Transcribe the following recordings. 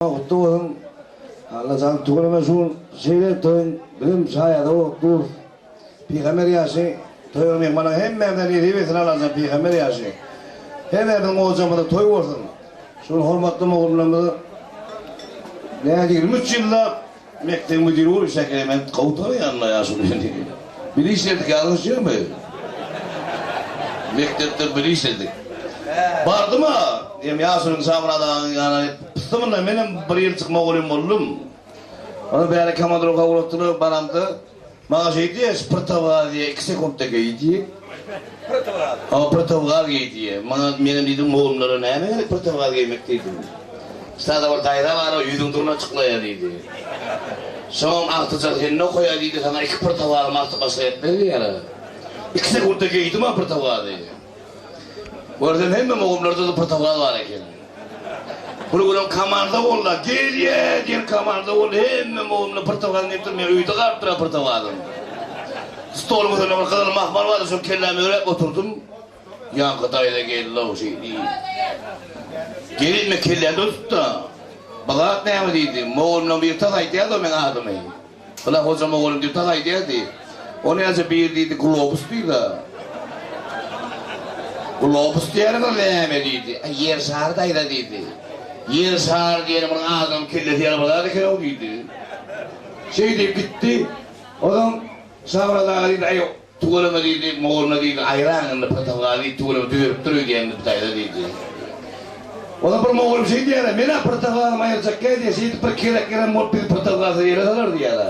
Gutly bolsun. Allajan tüweleme şu gün şeýle toýuň bizem şaýady bolup durus. Pygamber ýaşy toýuň myhmanyň hemmämize nesip etsin Allajan pygamber ýaşy. Hemmämiziň ojagymyzda toý bolsun. Şu gün hormatly mugallymlarymyz näde 23 ýyllap Mekdebiň müdiri bolup işläp men gowy tanaýan-la ýaşulyny. Bile işledik ýalňyşýarmy? Mekdepde bile işledik. Bardym-a, diýem ýaşulyň Şamyrat agaň ýanyna pysdym-da menem bir ýyljyk mugallym boldum. Ondan bäri komandirowka ugratdylar, baramda maňa şeý diýýär, şu protowgaz diýýär, iki sekuntda geý diýýär. Protowgaz? Hawa, protowgaz geý diýýär. Maňa menem diýdim, mugallymlara näme gerek protowgaz geýmek diýdim. Sada bir daýza bar-a, ýüzüň duruna çyklaýar diýdi. Şoňam agtyjak sende okaýar diýdi, saňa iki protowgazam artyk başga etmez diýýär-ä. Iki sekuntda geýdim-ä protowgazy. Görsem hemme mogumlarda-da protowgaz bar eken. Bir günem komanda boldy-a, gelýä diýen komanda boldy, hemme mogumlar protowgaz geýipdir, men öýde galypdyr-a protowgazym. Stoluň üstünde bir gyzyl mahmal bardy, şony kelläme öräp oturdym. Ýaňky daýza geldi-ow şeý diýip. Gelin men kellämde tutdy. Bu zat näme diýdi. Mugallymlaryň biri tas aýdýardy-ow meň adymy. Pylan hoja mugallym diýip tas aýdýardy. O näçe biri diýdi, globus diýdi. Globus diýeniňiz näme diýdi. Aý, ýer şary daýza diýdi. Ýer şary diýeni bir adamyň kellesi ýaly bir zat eken-ow diýdi. Şeý diýip gitdi. Onsoň Şamyrat aga diýdi, aý, Tüweleme diýdi, molla diýdi, aýraň indi protowgaz diýdi, tüweleme düzelipdir öýdýän indi bu daýza diýdi. Onda bir mogolym şeý diýýär-ä, men-ä protowgazymy aýyrjak däl diýýär, şeýdip bir kerek gelen bolup bizi protowgazsyz ýere salar diýýär-ä.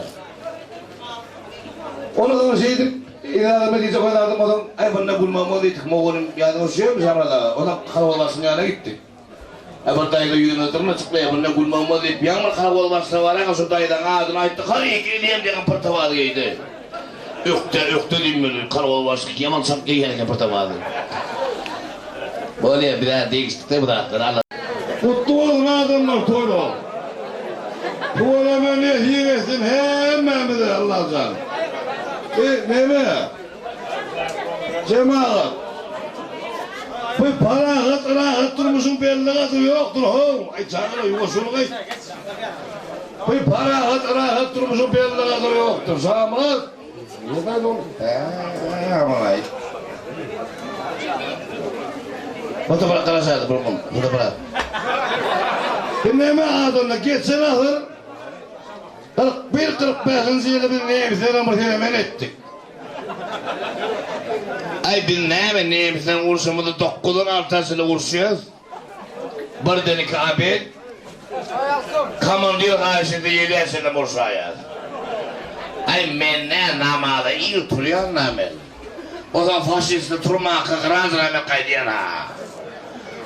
Ondan soň şeýdip, Eger men diýjek oýnardym, onsoň, aý munda gülmegimiz diýdik, mogolym ýadyňa düşýärmi Şamyrat aga? Onsoň kolhoz başlygynyň ýanyna gitdik. Ä bir daýza ýüzüne dyrna çyklaýar, munda gülmegimiz diýip, ýaňy bir kolhoz başlygy baraýka şu daýzaň adyny aýtdy, hany gelýän diýen protowgaz geýdi. Ökde, ökde diýdim men, kolhoz başlyk ýaman çalt geýýän eken protowgazy. Bolýa, biz-ä degişdik-de bu zatlara, Alla. Gutly bolsun adamlar toýlar. Tüweleme nesip etsin hemmämize Allajan. E neme? Jemagat. Bu parahat rahat durmuşyň belli gadyry ýokdur how. Aý çagalar ýuwaş boluň aý. Bu parahat rahat durmuşyň belli gadyry ýokdur. Şamyrat. Hä, Fotoaparat garaşardy bir gün. Fotoaparat. Bu neme adamlar geçen asyr 41 45-nji ýylda biz nemislerden bir heremen etdik. Aý biz näme nemisleň urşumyzy dokuzdan alta çenli uruşýas. Birden iki obed. Komandir haýyş etse ýedä çenlem urşaýas. Aý men nä namaza ir turýan-da men. Ozal faşistler turmanka gyran-jyran men gaýdýan-a.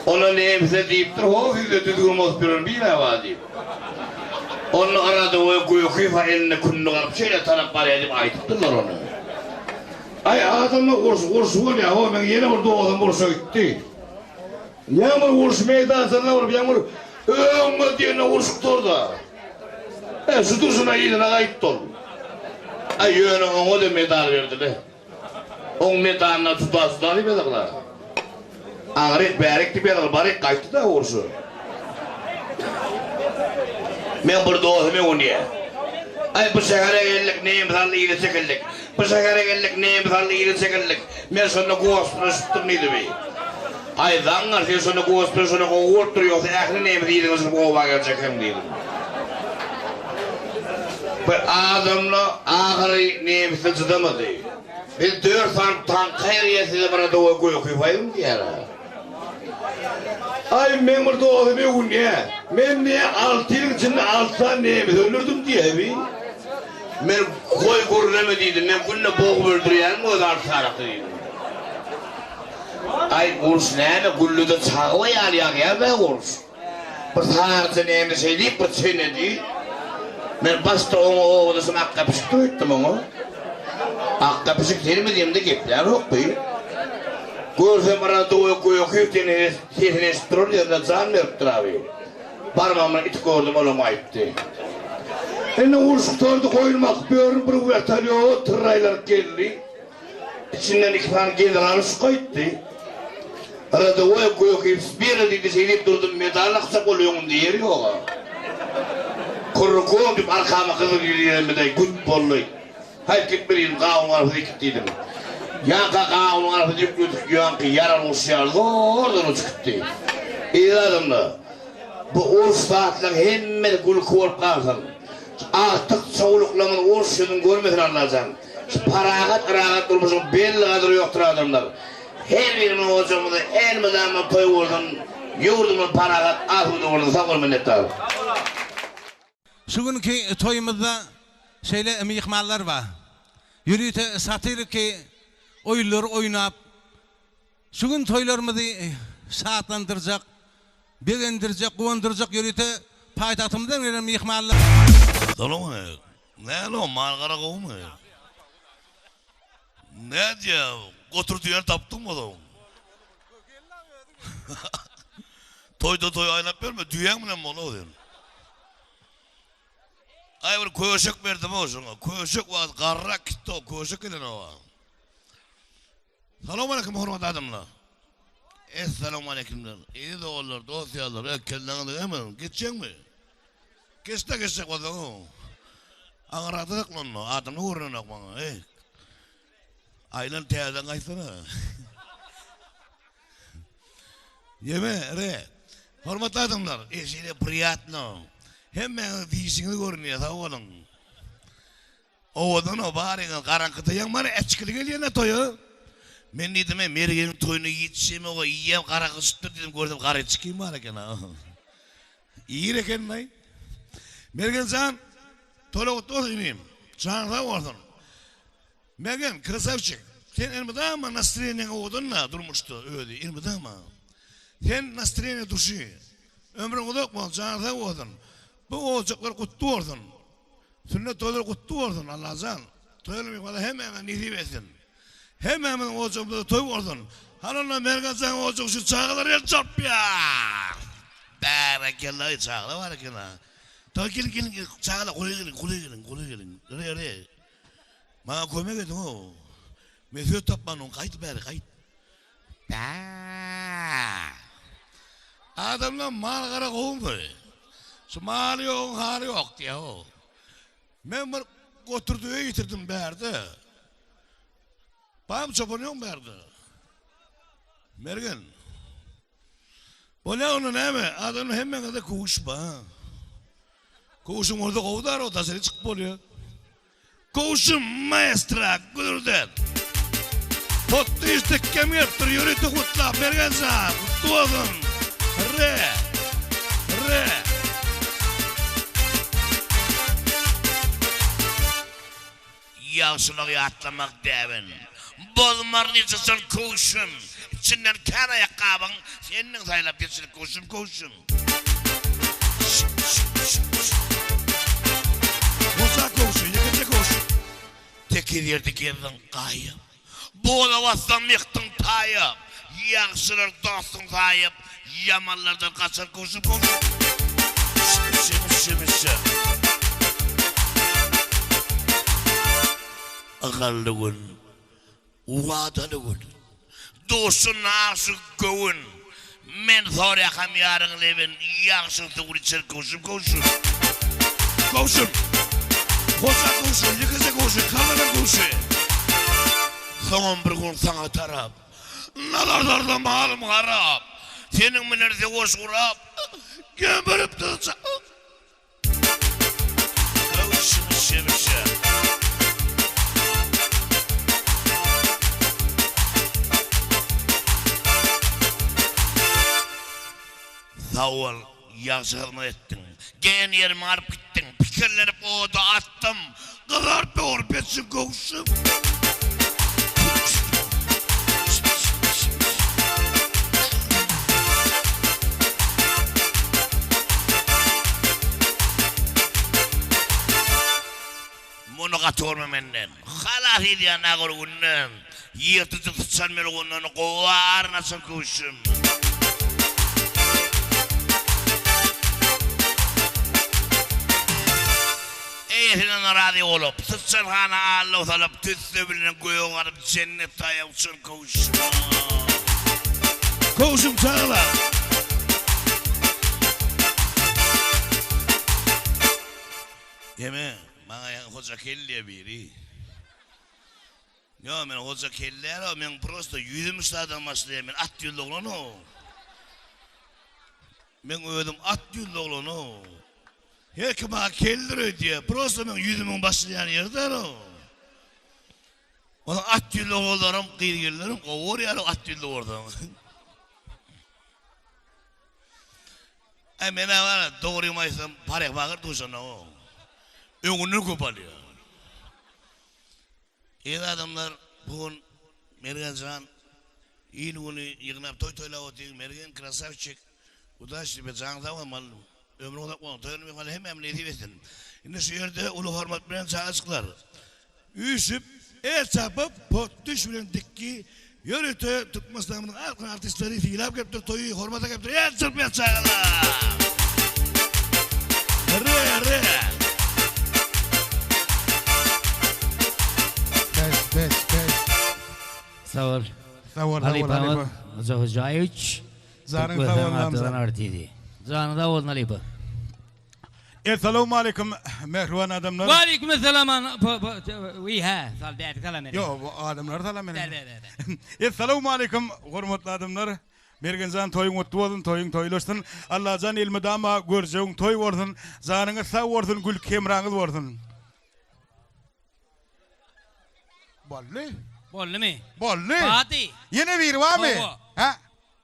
Onda nemisler diýipdir, ho sizde düzgün bozup ýören bir-ä bar diýip. Onda Radowoý Gökiýew elinde kündük alyp şeýle tarap barýar diýip aýdypdyrlar ony. Aý adamlar uruş uruş bolýar ho meň ýene bir dosum urşa gitdi. Ýaňy bir uruş meýdançasyna baryp ýaňy bir öňňe diýende uruş gutarda. E şu durşuna yzyna gaýtdy ol. Aý ýöne oňa-da medal berdiler. Oň medalyna tuda-tuda diýip ýazarlar. Aňryk bärik diýip ýazarlar, baryk gaýtdy-da urşa. Meň bir dostum öwünýär. Aý bu şähere geldik, nemes aldy yza çekildik. Bu şähere geldik, nemes aldy yza çekildik. Men şonda gosplaşypdym diýdi bi. Aý zaňňar sen şonda gosplaşana gowy bolupdyr, ýogsa ähli nemes yzyňa çykyp oba geljek hem diýdim. Bir adamla ahyry nemesler çydamady. Biz dört sany tank aýyrýas size bir adowa göki goýuň diýýärler. Aý meň bir dostum öwünýä. Men diýýä alty ýylyň içinde alty sany nemesi öldürdim diýýä bi. Men goý gürleme diýdim. Men günde bogup öldürýänim özi alty sanaky diýdim. Aý uruş näme güllede çagba ýaly ýagýar bä uruş. Bir saryja näme şeý diýip bir çeynedi. Men başda oňa obadaşym Akga pişik öýtdüm oňa. Akga pişik senmi diýemde geplänok bi. Görsem Radowy Gökýew diýen sesini eşidip duran ýerinde jan beripdir abi. Barmagymdan it gördüm olam aýtdy. Indi uruş gutardy goýun bakyp ýörün bir wertolýot tyrraýlanyp geldi. Içinden iki sany general uçup gaýtdy. Radowoý Gökýew smira diýdi şeýdip durdum medal dakjak ol öňümde ýer ýoga. Kurrukom diýip arkama gyzyl girýänmidäý güt boldy. Haýt gitme diýdim, gawun garpyz ekip diýdim. Ýaňka gawun garpyz ýükledik, ýaňky ýaraly guş ýaly zordan uçup gitdi. Eziz adamlar, bu uruş zatlaryň hemmesi gülki bolup galsyn. Şu agtyk çowluklarymyz uruş ýüzüni görmesin Allajan. Şu parahat rahat durmuşyň belli gadyry ýokdur adamlar. Her birimiziň ojagymyzda elmydama toý bolsun, ýurdumyz parahat asuda bolsun sag bol minnetdar. Şu günki toýumyzda şeýle myhmanlar bar. Ýörite satiriki oýunlary oýnap, şu gün toýlarymyzy şatlandyrjak, begendirjek, guwandyrjak ýörite paýtagtymyzdan gelen myhmanlar. Salam Näle o mal-gara gowumy? Nädýä, gotur düýäni tapdyňmy ozaň? Toýda toý aýlap ýörme, düýäň bilen bol-ow sen. Aý bir köşek berdim-ow şoňa. Köşek wagt garrak gitdi-ow, köşek gelenok-a. Salowmaleýkim hormatly adamlar. Essalowmaleýkimler. Eziz doganlar, dost ýarlar, e, kelläňizi näme, geçjeňmi? Geçde geçjek bolsaň-ow. Aňyrrakda saklan, adamlar görnenok maňa, eý. Aýlan täzeden gaýtsana. Ýeme, re. Hormatly adamlar, e, şeýle priýatno. Hemmäňiziň dişiňiz görünýär, sag boluň. Owadan-ow baryňyz garaňkyda ýaň mana äçgili gelýän-ä toýa. Men diýdim-ä Mergeniň toýuna ýetişemok-a eýýäm garaňky düşüpdir diýdim görsem gara içgim bar eken-a. Ir eken-laý. Mergen jan, toýlar gutly bolsun inim. Janyň sag bolsun. Mergen, krasawçik, sen elmydama nastreniýaň owadan-da durmuşda özi elmydama. Sen nastreniýa duşy. Ömrüň uzak bolsun, janyň sag bolsun. Bu ojaklar gutly bolsun. Sünnet toýlary gutly bolsun Allajan toýly myhmanlar hemmäňe nesip etsin. Hemmämiziň ojagymyzda toý bolsun. Hany onda Mergenjan ojagy şu çagalar el çarpýar. Bärekella eý çagalar bar eken ha. Toý geliň geliň çagalar golaý geliň golaý geliň golaý geliň. Re re. Maňa kömek ediň o. Men söz tapman gaýt bäri gaýt. Bä. Adamlar mal gara gowumy? Şu maly ýoguň haly ýok diýýär-ow. Men bir gotur düýe ýitirdim bärde. Barmy çopan ýokmy bärde? Mergen. Bolýa onda näme? Adamlar hemmeňizde köwüş bar. Köwşüň bolsa gowy dara, daşary çykyp bolýar. Kowşum maestra Güdürden. Potdy iş tekgem gelipdir ýörite gutlap Mergenjan gutly bolsun. Re. Re. Ýagşylygy ýatlamak däbin. Bozmaryn hiç haçan köwşüm. Içinden kän aýakgabyň sendiň saýlap geçirik köwşüm köwşüm. Goja köwşi, ýekeje köwşi. Tekiz ýerde gezdiň gaýyp. Bola bassaň ýykdyň taýyp. Ýagşylar dostuň saýyp, ýamanlardan gaçar köwşüm köwşüm. Şemişe şemişe. Ygally gün. Wadaly gün. Duşsun aşyk göwün. Men soraýakam ýaryň lebin, Ýagşyň suwuny içer köwşüm, köwşüm. Köwşüm. Hoja köwşi, ýekeje köwşi, kallada köwşi. Soňam bir gün saňa tarap. Nazar salsam halym harap. Seniň bilen söweş gurap, Gemiripdir Sag bol, ýagşy hyzmat etdiň. Geýen ýerimi alyp gitdiň. Pikirlenip oda atdym. Gyzaryp dogry peçiň köwşüm. Muny gaty görme menden. Halas edýän agyr günden. Ýyrtyjy syçan melgundan gowy aryny açan köwşüm. Eýesinden razy bolup, syçan hana allow salyp, tüsse bilen göge galyp, jennet saýa uçan köwşüm. Köwşüm çaglar. Eme, maňa ýaňy Hoja kel diýýär biri. Ýok, men Hoja kel däl-ow, meň prosto ýüzüm şadan başlaýar, men at ýüzli oglan-ow. Meň özüm at ýüzli oglan-ow. Her kim maňa keldir öýdýär, prosto meň ýüzümiň başlaýan ýeri däl-ow. Onuň at ýüzli oglanlaram, gyz-gelinlerem gowy görýär-ow at ýüzli bolsaň. Äý men-ä bar-a, dogrymy aýtsam, parikmaher duşanok-ow. Öňünden köp alýar. Eziz adamlar, bu gün Mergen jan il güni ýygnap toý toýlap otyr. Mergen krasawçik, udaçi tebe, janyň sag bolsun malym. Ömrüň uzak bolsun, toýuny myhmanlar hemmämize nesip etsin. Indi şu ýerde uly hormat bilen çagajyklar üýşüp, el çarpyp, potdüş bilen dikgi ýörite Türkmenistanymyzyň altyn artistleri sylap gelipdir, toýy hormata gelipdir. El çarpýas çagalar! Re, re! Bes, bes, bes. Sag bol. Sag bol, sag bol, Halypamyz halypa. Hoja Hojaýewiç. Janyň sag bolsun, Türkmenistanyň Hamza. atazan artisti. Janyň sag bolsun halypa. Essalawmaleýkum mähriban adamlar. Waleýkim essalam an p p wi hä sal bärde salam bereýin. Ýok bu adamlara salam Ber bereýin. ber ber ber. Essalawmaleýkum hormatly adamlar. Mergenjan toýuň gutly bolsun toýuň toýlaşsyn. Allajan elmydama görjegiň toý bolsun. Janyňyz sag bolsun gülki hemraňyz bolsun. Boldy. Boldumy? Boldy. Bady. Ýene biri barmy? Hawa. Hä?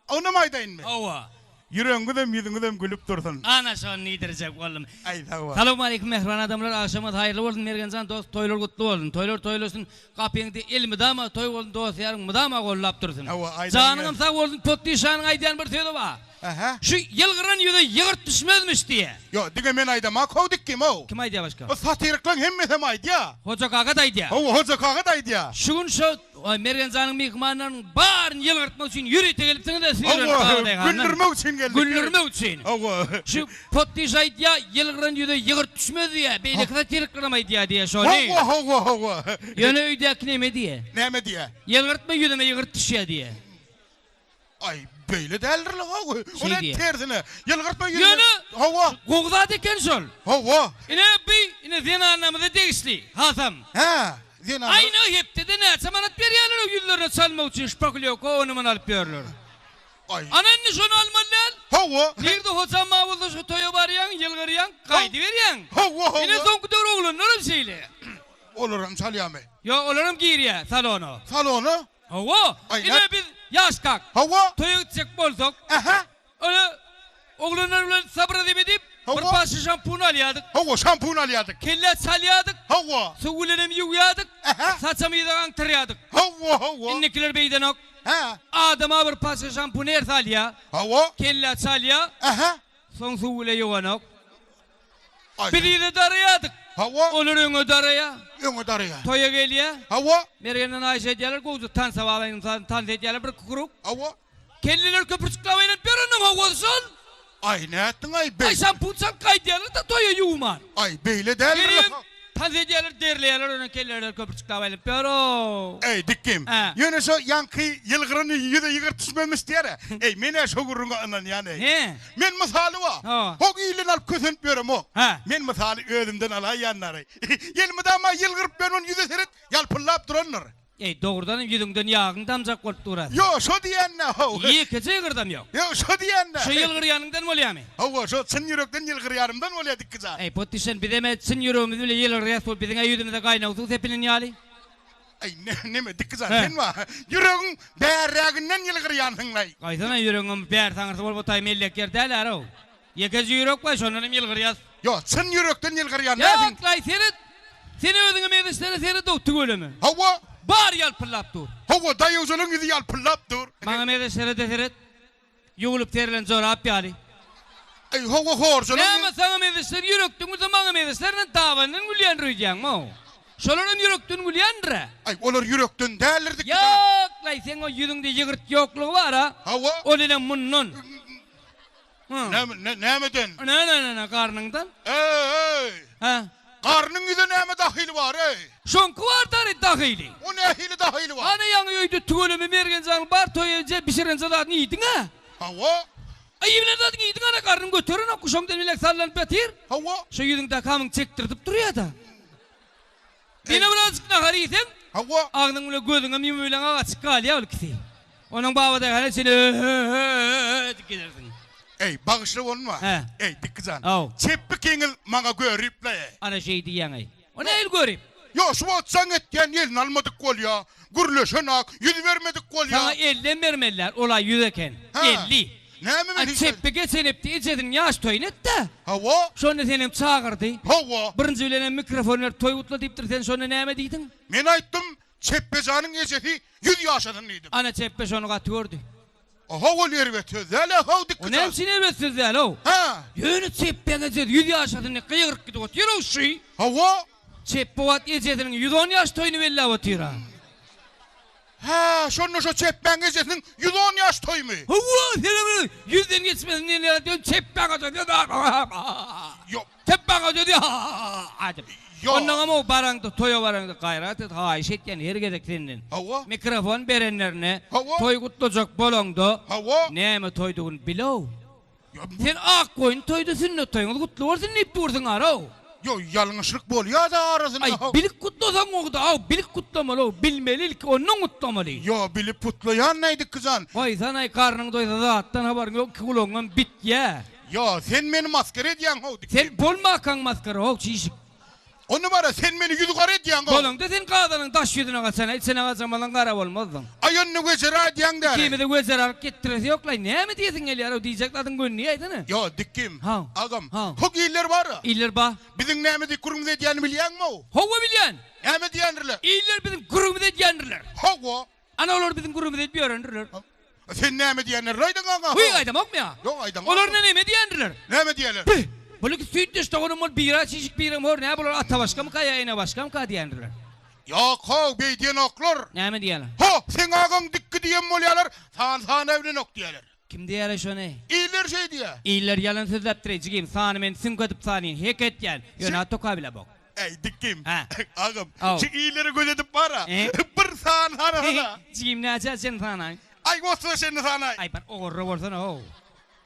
Onam aýdaýynmy? Hawa. Ýüregiňizem ýüzüňizem gülüp dursun. Ana şony diýdirjek boldum. Aý sag bol. Salowmaleýkim mähriban adamlar agşamyňyz haýyrly bolsun Mergenjan dost toýlar gutly bolsun toýlar toýlasyn gapyňda elmydama toý bolsun dost ýaryň mydama gollap dursun Hawa aýdanyň Janyňam sag bolsun Potdyşanyň aýdýan bir sözi bar Aha. şu ýylgyran ýüze ýygyrt düşmezmiş diýä. Ýok diňe men aýdamak how dikkim how. Kim aýdýa başga? O satiriklaň hemmesem aýdýa. Hoja kaka-da aýdýa. Hawa Hoja kaka-da aýdýa. Şu gün şo Mergenjanyň myhmanlarynyň baryny ýylgyrtmak üçin ýörite gelipsiňiz-de süýrenip Hawa, Babadaýhandan. güldürmek üçin geldik. Güldürmek üçin. Hawa. Şu Potdyş aýdýa, ýylgyran ýüze ýygyrt düşmez diýýä, beýleki satiriklerem aýdýa diýýä şony. Hawa, hawa, hawa. Ýöne öýdäki neme diýýä? Näme diýýä? Ýylgyrtma ýüzüme ýygyrt düşýä diýýä. Aý, beýle däldir-le, hawa. Şeý Ol diýýä. tersine, ýylgyrtma ýüzüme. Ýöne Hawa. gowy zat eken şol. Hawa. Ine bi, ine zenanlarymyza degişli hasam. Hä, zenanlar. Aýna hepdede näçe manat berýärler o ýüzlerine çalmak üçin şpaklýowka ony-muny alyp ýörler. Aý. Ana indi şony almaly däl. Hawa. Nirde hojam bar bolsa şo toýa barýaň, ýylgyrýaň, gaýdyberýäň. Hawa, hawa. Ine soňky döwür oglanlaram şeýle. Olaram çalýarmy? Ýok, olaram girýär salona. Salona? Hawa, Aý, ine biz ýaşkak. Hawa. Toýa gitjek bolsak. Ähä. Ony oglanlar bilen sabraz edip, bir Hawa. paşa şampun alýardyk. Hawa, şampun alýardyk. Kellä çalýardyk. Hawa. Suw bilenem ýuwýardyk. Ähä. Saçam yza gaňtyrýardyk. Hawa, hawa. Indikiler beýdenok. Hä. Adama bir paşa şampun hersi alýar. Hawa. Kellä çalýar. Ähä. Soň suw bile ýuwanok. Aý. Biz yza daraýardyk. Hawa. Olar öňe daraýar. Öňe daraýar. Toýa gelýär. Hawa. Mergenden aýşa edýärler, gowja tansa balaýyň tans edýärler bir kukruk. Hawa. Kelleler köpürjikläp aýlanyp ýöreniň howasy şol. Aý nätdiň-aý Aý beý. şampun çalyp gaýdýarlar-da toýa ýuwman. Aý beýle däldir. Gelýän tans edýärler, derleýärler, ondan kelleler köpürjikläp aýlanyp ýör-ow. Eý dikgim. Hä. Ýöne şo ýaňky ýylgyrany ýüze ýygyrt düşmemiş diýer-ä. Eý men-ä şo gürrüňe ynanýan-eý. He. Men mysaly bar. Hawa. Hok ilden alyp kösenip ýöremok. Hä. Men mysaly özümden alaýýanlary. Elmydama ýylgyryp ýörmän ýüze seret, ýalpyldap durandyr. Eý, dogrudanam ýüzüňden ýagyň damjak bolup dur-a. Ýo, şo diýýän-dä, how. Ýekeje ýygyrdam ýok. Ýo, şo diýýän-dä. Şo ýylgyrýanyňdan bolýamy? Hawa, şo çyn ýürekden ýylgyrýanymdan bolýa, Dikgi jan. Eý, Potdyşan, bizem-ä çyn ýüregimiz bile ýylgyrýas, bu biziň-ä ýüzümize gaýnag suw sepilen ýaly. Aý, neme, Dikgi jan, Hä. sen bar, ýüregiň bärräginden ýylgyrýansyň-laý. Gaýsana, ýüregiňem bärsi-aňyrsy bolup otaý mellek ýer däl-ä-row. Ýekeje ýürek bar, şondan hem ýylgyrýas. Ýok, çyn ýürekden ýylgyrýan dälsiň. Ýok-laý, seret! Sen özüňe meňzeşlere seret-ow, tüweleme. Hawa. Bary ýalpyldap dur. Hawa, daýawjalaň ýüzi ýalpyldap dur. Maňa meňzeşlere-de seret. Ýuwlup serilen jorap ýaly. Eý, hawa, horjalaň. Näme, saňa meňzeşler ýürekden gülse, maňa meňzeşlerden dabandan gülýändir öýdýäňmi-ow? Şolaram ýürekden gülýändir-ä. Aý, olar ýürekden däldir dikgi-da. Ýok-laý, seň o ýüzüňde ýygyrt ýoklugy bar-a. Hawa. Ol ine mundan. Näme, nämeden? Ne, ne, ne, ne, garnyňdan. Eý, eý! Hä? Garnyň ýüze näme dahyly bar, eý? Şoňky bar dary dahyly. O nähili dahyly bar? Ana ýaňy öýde tüweleme Mergenjanyň bar toýa bişirenje zadyny iýdiň-ä? Hawa. Aý iýibilen zadyňy iýdiň ana garnyň göterenok guşaňdan bilek sallanyp ýatyr. Hawa. Şo ýüzüňdäki hamyň çekdirdip durýada. Ýene birazjyk nahar iýseň, Hawa. agzyň bile gözüňem ýumubileňok açyk galýar ol ikisi. Onuň Babadaýhana çenli ö-ö-ö-ö edip gelersiň. Eý, bagyşla bolma. Hä. Eý, Dikki jan. Haw. Çepbikiňiz maňa görip-le. Ana şeý diýýäň-eý. O nähili görip? Ýok, şu wagt jaň etýän elini almadyk bolýa. Gürleşenak, ýüz bermedik bolýa. Saňa ellem bermeliler, ol-a ýüz eken. Hä. 50. Näme men A hiç. Çepbi geçen hepde ejesiniň ýaş toýuny etdi-ä. Hawa. Şonda senem çagyrdy. Hawa. Birinji bilenem mikrofon berip toý gutla diýipdir, sen şonda näme diýdiň? Men aýtdym, Çepbejanyň ejesi ýüz ýaşasyn diýdim. Ana Çepbe şony gaty gördi. How ol erbet söz däl-ä how O näme dikgijan. üçin erbet söz däl-ow? Hä. Ýöne Çepbeň ejesi ýüz ýaşasyn diýip gygyryp gidip otyr-ow şy. Hawa. Çepbe wagt ejesiniň 110 ýaş toýuny belläp otyr-a. Hä, şonda şo Çepbäň ejesiniň 110 ýaş toýumy? Hawa, senem bir ýüzden geçmesin diýen ýaly diýen Çepbäň ejesi Ýok. Çepbäň ejesi ha-ha-ha diýip. Ýok. Onnoňam-ow baraňda, toýa baraňda gaýrat et, haýyş etýän her gezek senden. Hawa. Mikrofon berenlerine Hawa. toý gutlajak bolaňda Hawa. näme toýdugyny bil-ow. Sen Akgoýun toýda sünnet toýuňyz gutly bolsun diýip dursuň arow. Ýo ýalňyşlyk bolýada arasynda Aý how. bilip gutlasaň gowyda aw bilip gutlamaly-ow bilmeli ilki ondan gutlamaly. Ýo bilip gutlaýan nädikkijan. Goýsanaý garnyň doýsa zatdan habaryň ýok iki gulagyňam bitýä. Ýo sen meni maskara edýäň how dikki. Sen bolmakaň maskara how çişik. Onda bara sen meni ýüzi gara edýäň-ow. Bolaňda sen gazanyň daş ýüzüne gaçan, içine gaçamalyň gara bolmazdyň. Aý onda wejera edýäň däli. Ikimizi wejeralyk etdiresi ýok-laý, näme diýesiň gelýär-ow, diýjek zadyň gönüni aýtsana. Ýo, dikgim. Haw. Agam. Haw. Hok iller bar-a. Iller ba. Biziň näme diýip gürrüňimizi edýänini bilýäňmi-ow? Hawa bilýän. Näme diýendirler? Iller biziň gürrüňimizi edýändirler. Hawa. Ana olar biziň gürrüňimizi edip ýörendirler. Sen näme diýendirler aýdyň aga? Huý aýdamokmy ýa? Ýok aýdamok. Olar näme diýendirler? Näme diýerler? Bih! Bul iki süýtdeş doganym bolup biri çişik birem hor nä bular ata başgamyka ýa ene başgamyka diýendirler. Ýok how beý diýenoklar. Näme diýýärler? Ho, seň agaň dikgi diýen bolýarlar, san sana bilenok diýýärler. Kim diýýär-eý şony? Iller şeý diýýär. Iller ýalan sözläpdir-eý jigim, sany men süňk edip sanyn, hek etýän, ýöne at okabilebok. Äý, dikgim, Hä. agam, Aw. şu illeri göz edip bar-a, E? bir san sanasana. Jigim näçä çenli sanaýyn? Aý, otuza çenli sanaý. Aý, bir ogurra bolsana-ow.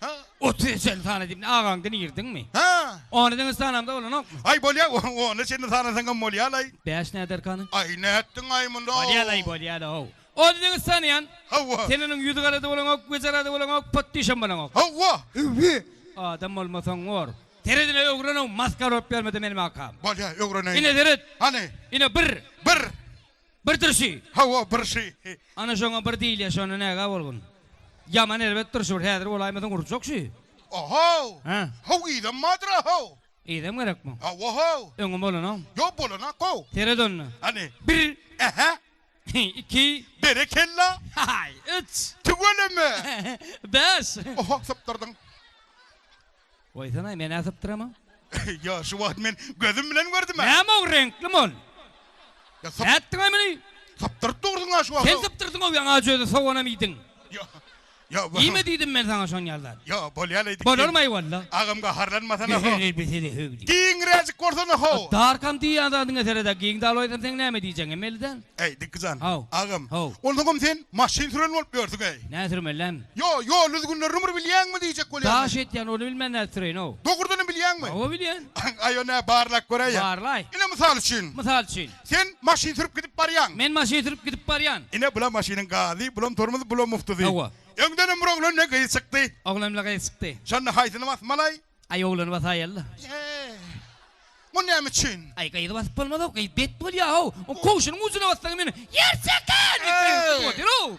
Hä? Otuza çenli sana diýip, agaňdan irdiňmi? Hä? Ony diňe sanamda bolanokmy? Aý, bolýa, ona çenli sanasaňam bolýa-laý. Bäş näderkany? Aý, nätdiň-aý munda-ow? Bolýa-laý, bolýa-la-ow. Ony diňe sanaýan. Hawa. Sen onuň ýüzi gara-da bolaňok, wejera-da bolaňok, potdyşam bolaňok. Hawa. Hüwi. Adam bolmasaň bor. Seredine öwrenow maskara bolup ýörmede menim akam. Bolýa öwreneýin. Ine seret. Hany. Ine bir. Bir. Birdir şi. Hawa bir şi. Ana şoňa bir diýilýä şonda nägä bolgun. Ýaman erbet durşy bir häzir bolaýmasaň urjak şi. Ohow. Hä. How yzam bardyr-a how. Yzam gerekmi? Hawa how. Öňem bolanok. Ýok bolanak how. Seret onda. Hany. Bir. Ähä. Iki. Berekella. Haý, üç. Tüweleme. Bäş. Oho sypdyrdyň. Goýsana, men-ä sypdyramok. Ýa, şu wagt men gözüm bilen gördüm-ä. Näme o reňklimi ol? Ýa, syp. Nätdiň-aý muny? Sypdyryp dursuň-a şu wagt. Sen sypdyrdyň-ow, ýaňy ajy özi soganam iýdiň. Ýa, ýa. Iýme diýdim men saňa şon ýaly zat. Ýa, bolýa-laý diýdim. Bolarm-aý walla. Agam gaharlanmasana ho. Giňräjik Giňräjik bolsana ho. Darkam diýýän zadyňa seret-ä, giň dal goýsam seň näme diýjegiňem belli däl. Eý, Dikgijan. Haw. Agam. Haw. Onsoňam sen maşyn süren bolup ýörsüň-eý. Nä sürmeli-läm? Ýo, ýol düzgünlerini bir bilýäňmi diýjek bolýan. Daş etýän, ony bilmän nädip süreýin-ow? Dogrudanam bilýäňmi? Hawa, bilýän. Aý, o nä, barlap göräýýä. Barlaý. Ine, mysal üçin. Mysal üçin. Sen maşyn sürüp gidip barýaň. Men maşyn sürüp gidip barýan. Ine, bulam maşynyň gazy, bulam tormozy, bulam muftusy. Hawa. Öňdenem bir oglan bilen gyz çykdy. Oglan bilen gyz çykdy. Şonda haýsyny basmaly? Aý, oglany basaýaly-la. Eý, bu näme üçin? Aý, gyzy basyp bolmaz-ow, gyz bet bolýa-ow. O kowşunyň ujuna bassaň meni Ýer çeken! diýip gygyryp tutup otyr-ow.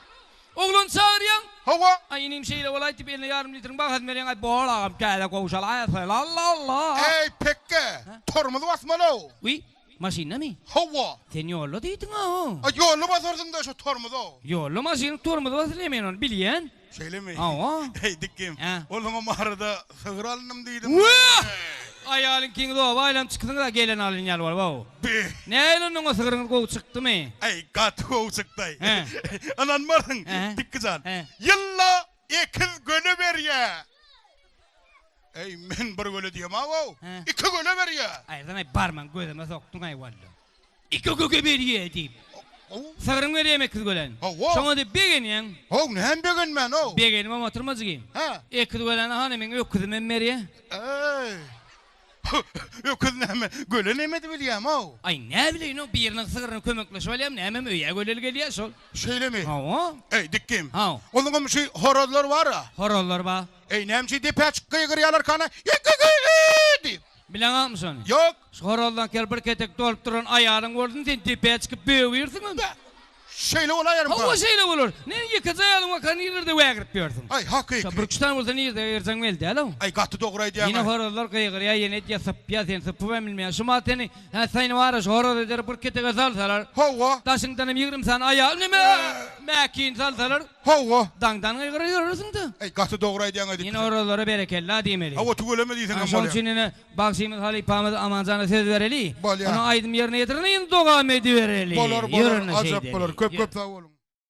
Oglany çagyrýaň. Hawa. Aý, inim şeýle bolaý diýip, eline ýarym litriň bahasyny berýäň. Aý, bor agam, täze kowş alaýasy, la-la-la. Eý, pekge, tormozy basmaly-ow. Wiý, maşyndamy? Hawa. Sen ýolda diýdiň-ow. Aý, ýolda basarsyň-da şo tormozy-ow. Ýolda maşynyň tormozy basylýar, men ony bilýän. Şeýlemi? Hawa. Eý, dikgim. Hä. Onsoňam arada sygyr alndym diýdiň. Wah! Aýalyňkyňyz oba aýlanyp çyksyňyz-a gelen alyn ýaly bolup-ow. Be. Nähili onnoň o sygryňyz gowy çykdymy? Eý, gaty gowy çykdy-aý. Hä. Ynanmarsyň, Hä. Dikgi jan. Hä. Ýylda ekiz göle berýä. Eý, men bir göle diýemag-ow. Hä. Iki göle berýä. Aýyrdan-aý barmaň gözüme sokduň-aý walla. Iki göge berýä diýip. Sygryň berýämi ekiz göläni? Hawa. Şoňa diýip begenýäň. How, näme begenmän, how? Begenibem oturma jigim. Hä. Ekiz göläni hany meň öküzimem berýä. Eý. Öküz näme, göle nemedi bilýämi, how? Aý, näbileýin-ow, biriniň sygryny kömekleşip alýam, nämem öýä göleli gelýä şol. Şeýlemi? Hawa. Eý, dikgim. Haw. Onuňam şu horazlar bar-a. Horazlar bar. Eý, näme üçin depä çykyp gygyrýalarkana, Ýe-ge-ge-e! diýip. Bileňokmy şony? Ýok. Şu horazlaňky bir ketek dolup duran aýalyň bolsun, sen depä çykyp bögürsiňem. Bä! Şeýle bolaýarmyka? Hawa, şeýle bolar. Ne, ýekeje aýalyň barka nirlerde wägirip ýörsüň? Aý, hakyky. Şo birküç sany bolsa nirde gygyrjaň belli däl-ow. Aý, gaty dogry aýdýaň-aý. Ýene horazlar gygyrýar, ýene edýär, sypýar, sen sypybam bilmeýäň. Şu mahat seni, hä, seni bar-a, şu horaz eder bir ketege salsalar. Hawa. Daşyňdanam 20 sany aýal, neme, mäkini salsalar. Hawa. Daňdan gygyrar ýörersiň-dä. Aý, gaty dogry aýdýaň-aý diýip. Ýene horazlara berekella diýmeli. Hawa, tüweleme diýseňem bolýar. Şonuň üçin ine, Bagşymyz halypamyz Amanjana söz bereli. Bolýar. Onuň aýdym ýerine ýetireni indi dogam edibereli. Bolar, bolar, Ýörün-de ajap şeýdeli. bolar. Köp-köp sag boluň.